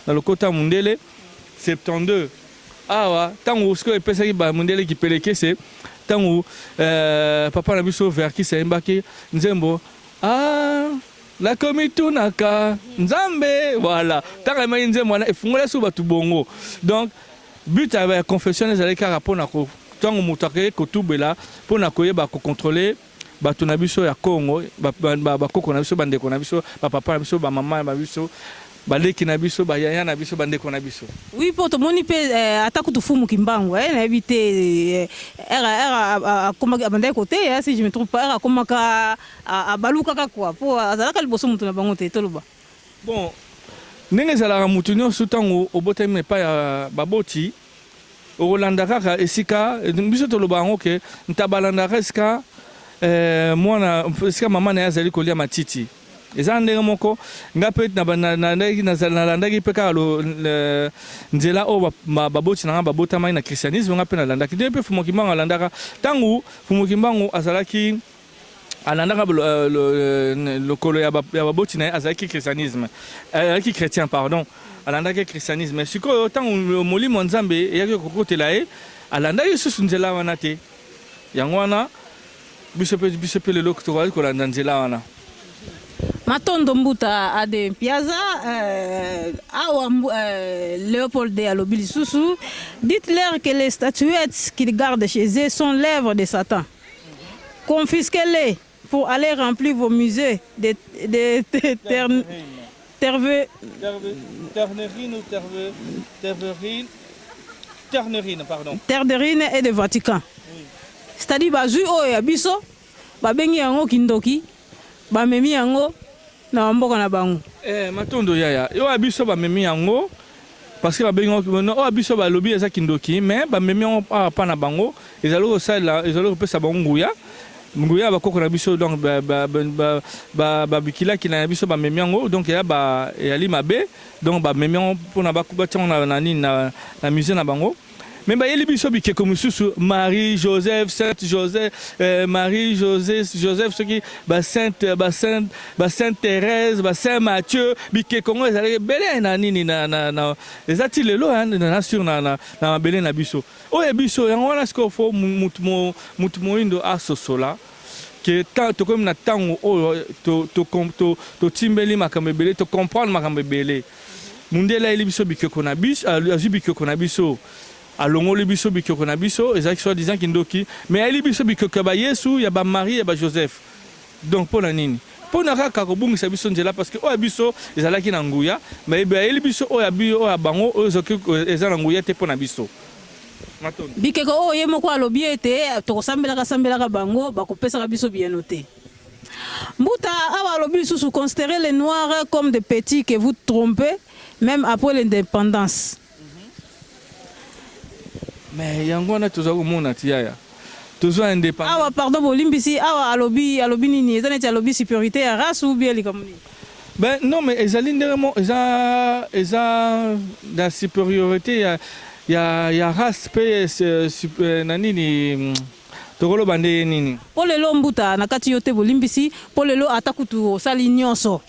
lokota ya mondele, 72 awa, ntango sikoyo epesaki bamondele kipelekese, ntango papa na biso Verckys ayembaki nzembo ah, nakomi tunaka Nzambe. Voilà, ntango ayembaki nzembo wana, efungoli so bato bongo. Donc but ya confession ezalaki kaka mpona ntango moto akei kotubela, mpona koyeba kocontrôler bato na biso ya Congo, bakoko na biso, bandeko na biso, bapapa na biso, bamama na biso, baleki na biso, bayaya na biso, bandeko na biso. Oui, mpo tomoni mpe ata kutu Fumu Kimbangu, nayebi te, ere akomaki, abandaki koteya, si je me trompe pas, ere akomaka, abalukaka quoi, mpo azalaka liboso moto na bango te, toloba. Bon, ndenge ezalaka, motu nyonso ntango obotami epai ya baboti, okolanda kaka esika. Biso toloba yango ke ntaba alandaka esika mwana, esika mama na ye azali kolia matiti. Eza ndenge moko, nga mpe nalandaki mpe kaka nzela oyo baboti na nga babotamaki na christianisme. Nga mpe nalandaki ndenge mpe Fumu Kimbangu alandaka. Ntango Fumu Kimbangu azalaki, alandaka lokolo ya baboti na ye, azalaki christianisme, azalaki chrétien, pardon, alandaki christianisme. Sikoyo ntango molimo ya Nzambe eyaki kokotela ye, alandaki lisusu nzela wana te. Yango wana biso mpe lelo tokozali kolanda nzela wana. Matondo mbuta Ade Mpiaza. Awa Léopold de alobi lisusu: "Dites-leur que les statuettes qu'ils gardent chez eux sont l'œuvre de Satan. Confisquez-les pour aller remplir vos musées de terve." Ternerine ou terve, terverine, ternerine, pardon. Terderine et de Vatican. C'est-à-dire bazwi oyo ya biso, babengi yango kindoki, bamemi yango na bamboka na bango. Matondo yaya. Oyo ya biso bamemi yango parce que babengi yango, oyo ya biso balobi eza kindoki, mais bamemi yango awa pa na bango. Ezali kosalela, ezali kopesa bango nguya, nguya ya bakoko na biso. Donc babikilaki na biso, bamemi yango. Donc eya eyali mabe, donc bamemi yango mpona batia yango na nini, na musée na bango. Mais bayeli biso bikeko mosusu, Marie, Joseph, Sainte Joseph, Marie, Joseph, Joseph, soki basainte, basainte, basainte Thérèse, basaint Mathieu. Bikeko ngo ezalaki ebele na nini, na eza ti lelo na sur na mabele na biso oyo ya biso. Yango wana sikoyo fo mutu moyindo asosola ke tokomi na ntango oyo totimbeli makambo ebele, tocomprendre makambo ebele. Mundele ayeli biso bikeko na biso, azwi bikeko na biso, alongoli biso bikeko na biso ezalaki soi disant kindoki, mais ayeli biso bikeko ya bayesu, ya bamarie, ya bajoseph. Donc mpo na nini? Mpo na kaka kobungisa biso nzela, parce que oyo ya biso ezalaki na nguya, mais bayeli biso oyo ya bango oyo eza na nguya te mpo na biso. Matondo. Bikeko oyo ye moko alobi ete tokosambelaka sambelaka bango, bakopesaka biso biyano te. Mbuta awa alobi lisusu: "Considérez les Noirs comme des petits que vous trompez même après l'indépendance." Mais yango wana toza komona ti yaya tozwa indépendance. Awa, pardon, bolimbisi, awa alobi nini? Eza neti alobi supériorité ya race ou bien likambo nini? Ben non, mais ezali ndenge mo eza na supériorité ya race mpe na nini, tokoloba nde nini? Mpo lelo mbuta na kati yo te, bolimbisi, mpo lelo ata kutu osali nyonso,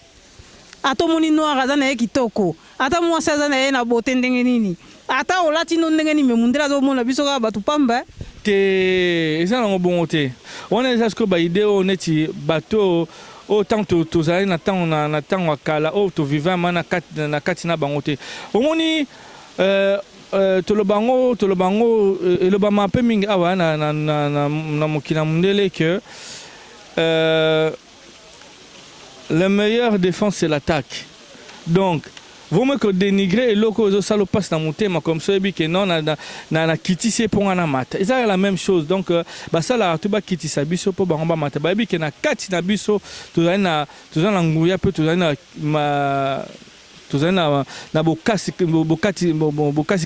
ata omoni noir aza na ye kitoko, ata mwasi aza na ye na bote ndenge nini, ata olati no ndenge nini, mais mundele azomona biso kaka bato pamba, eh? Te, eza nango bongo te. Wana eza sikoyo baidées oyo neti bato oyo ntango tozali na ntango ya kala oyo tovivama na kati na bango te. Omoni, toloba yango, elobama mpe mingi awa na mokili ya mondele ke la meilleure défense, c'est l'attaque. Donc vaut mieux que dénigrer eloko oyo ezosala mpasi na motema, comme ça oyebi ke non, nakitisi ye mpo nga na mata. Eza la même chose. Donc basalaka to bakitisa biso mpo bango bamata. Bayebi ke na kati na biso tozali na nguya mpe tozali na bokasi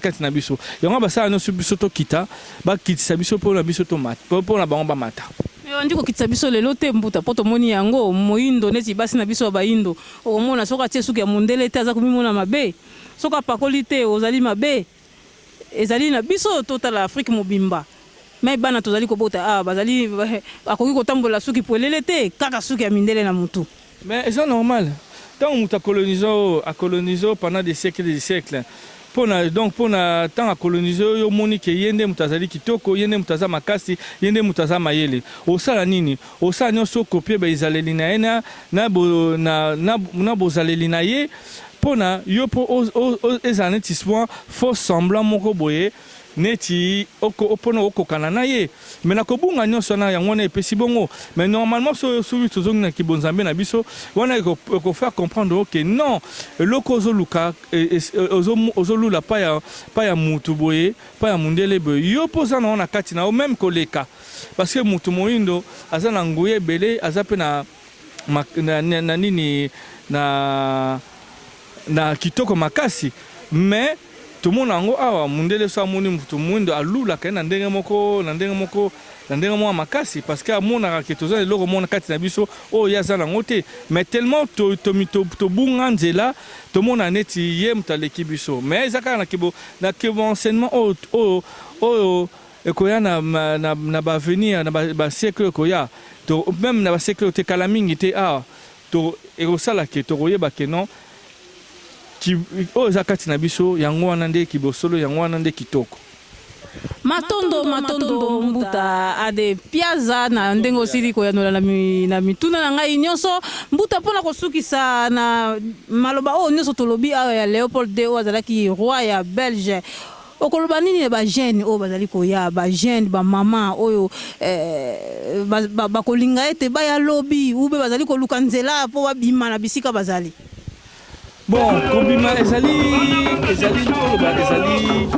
kati na biso. Yango basala nyonso biso tokita, bakitisa biso mpo na biso tomata, mpo na bango bamata. Mais bandi kokitisa biso lelo te mbuta, mpo tomoni yango moyindo neti basi na biso ya bayindo, okomona soki atie suki ya mondele te, aza komimona mabe, soki apakoli te, ozali mabe. Ezali na biso, totala Afrique mobimba, mais bana tozali kobota awa bazali akoki kotambola suki polele te, kaka suki ya mindele na mutu. Mais eza normal. Ntango moto acolonise oyo, acolonise oyo pendant des siècles et des siècles, mpona donc mpona ntango acolonise oyo, omoni ke ye nde moto azali kitoko, ye nde moto aza makasi, ye nde moto aza mayele, osala nini? Osala nyonso okopie baezaleli na ye na bozaleli na ye mpona yo mpo ezala neti mwa faux semblant moko boye, neti mpona okokana na ye. Mais na kobunga nyonso wana, yango wana epesi bongo. Mais normalement, soki tozongi na kibonzambe na biso wana, ekofaire comprendre ke non, eloko ozoluka, ozolula pa ya mutu boye, pa ya mundele boye, yo mpo oza na wana kati na yo même koleka, parce que mutu moyindo aza na nguya ebele, aza mpe na nini, na kitoko makasi. Mais tomona yango awa, mundele so amoni moto mwindo, alulaka ye na ndenge moko makasi, parce que amonaka ke toza na eloko moko na kati na biso oyo ye aza nango te. Mais tellement tobunga nzela, tomona neti ye moto aleki biso. Mais eza kaka na kebo enseignement oyo ekoya na baavenir, na basiècle ekoya, même na basiècle oyo te, kala mingi te awa, ekosala ke tokoyeba ke non, oyo eza kati na biso, yango wana nde kibosolo, yango wana nde kitoko. Matondo matondo mbuta Ade Piaza na ndenge osili koyanola na, mi, na mituna na ngai nyonso. Mbuta, mpo na kosukisa na maloba oyo nyonso tolobi awa ya Leopold II oyo azalaki roi ya Belge, okoloba nini na bajeune oyo bazali koya, bajeune bamama oyo eh, bakolinga ba, ba ete baya lobi ube bazali koluka nzela mpo babima na bisika bazali? Bon, kobima ezali ezali toloba ezali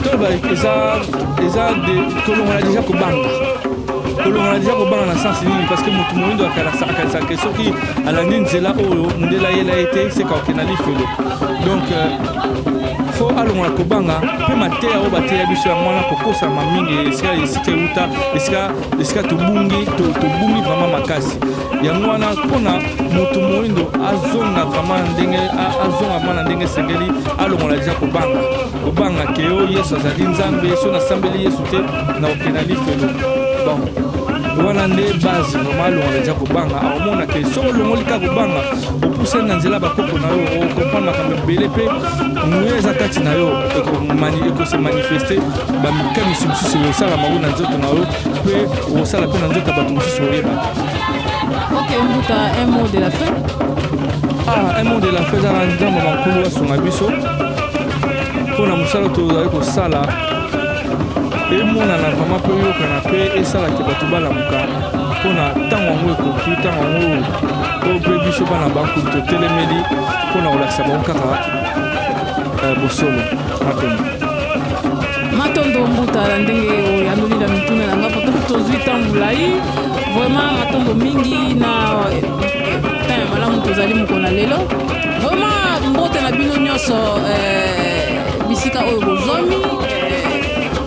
toloba eza eza de kolongola deja kobanga, kolongola deja kobanga na sens nini? Parce que moto moyindo akanisaka ke soki alandi nzela oyo mondele ayela ye te, seka okenda lifelo. Donc fo alongola kobanga mpe mateya oyo bateya biso yango wana kokosama mingi esika esika euta esika esika tobungi tobungi vraiment makasi. Yango wana mpona moto moyindo azonga vraiment ndenge azonga vraiment na ndenge esengeli, alongola deja kobanga, kobanga ke yo Yesu azali Nzambe, so nasambeli Yesu te na kokenda lifelo. Bon, wana nde base vraiment, alongola deja kobanga. Akomona ke soki olongoli kaka kobanga, opusani na nzela bakoko na yo, okomprendre makambo ebele mpe nguya eza kati na yo ekose manifeste, bamikamisi mosusu ekosalama na nzoto na yo mpe okosala mpe na nzoto ya bato mosusu oyeba. Ok, Mbuta, un mot de la fin. Ah, un mot de la fin ezaka Nzambe makulu asunga biso mpo na mosala tozali kosala emonana vraiment mpe oyokana mpe esalaka bato balamuka mpona ntango yango ekoki, ntango yango oyo mpe biso bana bankulu totelemeli mpona kolakisa bango kaka bosolo. Matondo. Matondo Mbuta na ndenge oyanoli na mituna na nga po tozwi ntango molai. Vraiment matondo mingi na temps ya malamu tozali mokolo na lelo. Vraiment mbote na bino nyonso bisika oyo bozwami,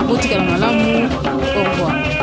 botikala malamu. Au revoir.